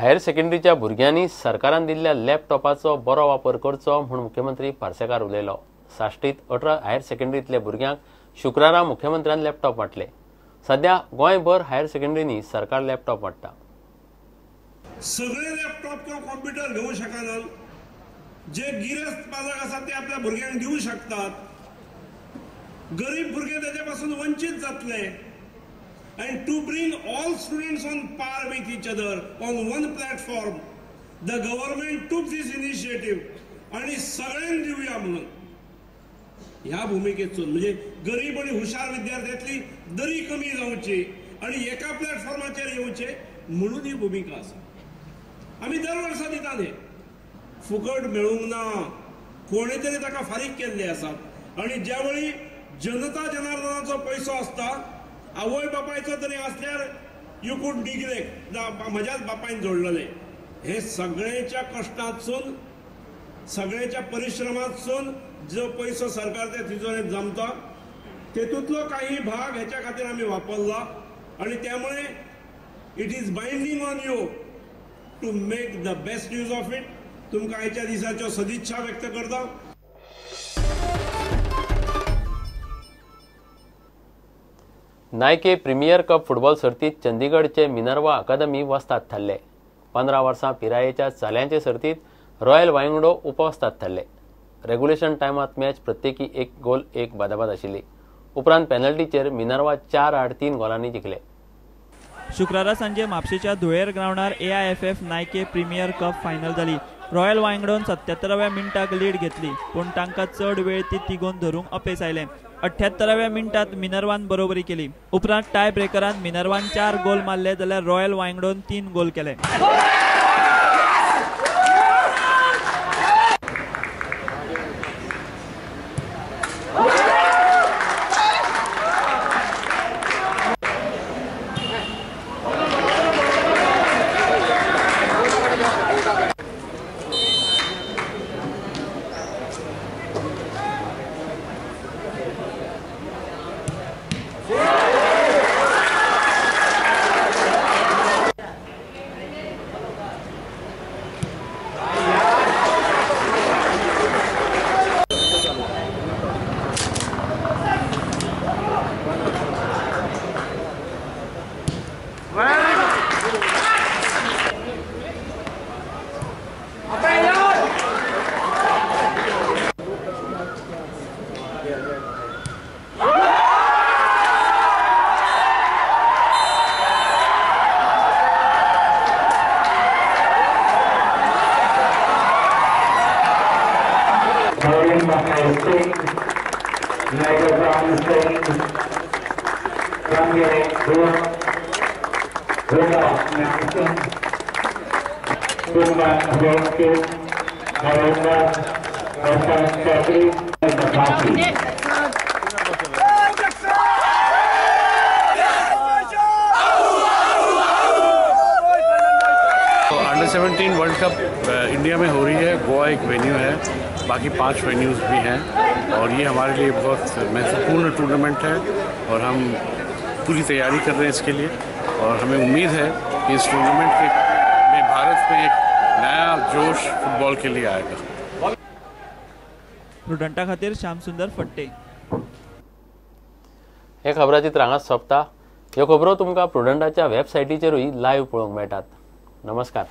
Higher सेकंडरीच्या भुरग्यांनी सरकारान दिल्ल्या लॅपटॉपाचो बरो वापर करचो म्हूण मुख्यमंत्री पार्सेकार उलयलो. साश्टीत 18 हायर सेकंडरींतल्या भुरग्यांक शुक्रारा मुख्यमंत्र्यान लॅपटॉप वांटले. सध्या गोंयभर हायर सेकंडरींनी सरकार लॅपटॉप वांट्टा. सगळे लॅपटॉप किंवा कॉम्प्युटर घेऊ शकनात, जे गिरेस्त पालक आसात ते आपल्या भुरग्यांक दिवं शकतात, गरीब भुरगे त्याच्यापासून वंचित जातले. And to bring all students on par with each other on one platform, the government took this initiative आणि सगळ्यांक दिवया म्हणून ह्या भूमिकेतून, म्हणजे गरीब आणि हुशार विद्यार्थ्यांतली दरी कमी जावची आणि एका प्लॅटफॉर्माचेर येवचे म्हणून ही भूमिका आसा. आमी दर वर्सा दितात, हे फुकट मेळूंक ना, कोणे तरी ताका फारीक केल्ले आसात. आणि ज्यावेळी जनता जनार्दनाचो पैसो आसता, आवय बापायचो तरी आसल्यार you could neglect, म्हज्याच बापायन जोडलेले, हे सगळ्यांच्या कष्टातसून सगळ्यांच्या परिश्रमातसून जो पैसो सरकार त्या तिजोरेंत जमता तेतूंतलो काही भाग हेच्या खातीर आमी वापरला. आणि त्यामुळे it is binding on you to make the best use of it. तुमकां आयच्या दिसाच्यो सदिच्छा व्यक्त करता. नायके प्रीमियर कप फुटबॉल सर्तीत चंदीगडचे मिनर्वा अकादमी वस्ताद थारले. 15 वर्सां पिरायेच्या चल्यांचे सर्तीत रॉयल वायंगडो उपवस्ताद थारले. रेग्युलेशन टायमात मॅच प्रत्येकी 1 गोल 1 बादाबाद आशिल्ली. उपरांत पेनल्टीचेर मिनर्वा 4-3 गोलांनी जिखले. शुक्रारा सांजे म्हापशेच्या धुळेर ग्रावंडार AIFF Nike premier cup final जाली. रॉयल वायंगडोन 77व्या मिनटाक लीड घेतली, पूण तांकां चड वेळ ती तिगोवन धरूंक अपेस आयलें. 78व्या मिनटात मिनर्वान बरोबरी केली. उपरांत टाय ब्रेकरान मिनर्वान 4 गोल मारले जाल्यार रॉयल वायंगडोन 3 गोल केले. अंडर 17 वर्ल्ड कप इंडिया में हो रही है। गोवा एक वेन्यू है, बाकी 5 वेन्यूज़ भी हैं और ये हमारे लिए बहुत महत्वपूर्ण टूर्नामेंट है और हम पूरी तैयारी कर रहे हैं इसके लिए। और हमें उम्मीद है कि इस टूर्नामेंट के में भारत में एक नया जोश फुटबॉल के लिए आएगा। प्रुडंटा खातीर श्यामसुंदर फट्टे. हे खबराचित्र हांगाच सोंपता. ह्यो खबरो तुमकां प्रुडंटाच्या वेबसायटीचेरूय लायव्ह पळोवंक मेळटात. नमस्कार.